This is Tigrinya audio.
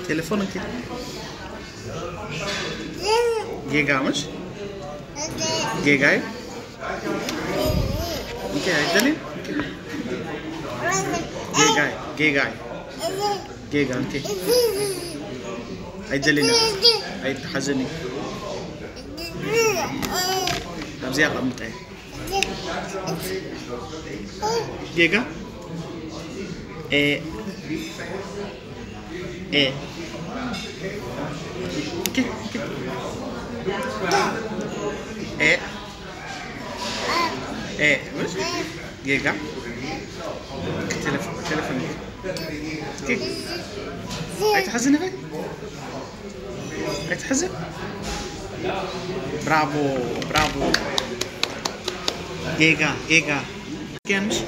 ቴሌፎን እንኪ። ጌጋ ምሽ? ጌጋይ? እንኪ ኣይደልን? ጌጋይ፣ ጌጋይ። ጌጋ እንኪ። ኣይደልን። ኣይተሓዝኒ። ኣብዚኣ ኣቐምጠ። ጌጋ? ኤ። ኤ። ኦኬ፣ ኦኬ። ኤ። ኤ። ምሽ? ጌጋ? ቴሌፎን፣ ቴሌፎን። ኦኬ። ኣይትሕዝኒ በይ። ኣይትሕዝን? ብራቮ፣ ብራቮ። ጌጋ፣ ጌጋ። ጌጋ ምሽ?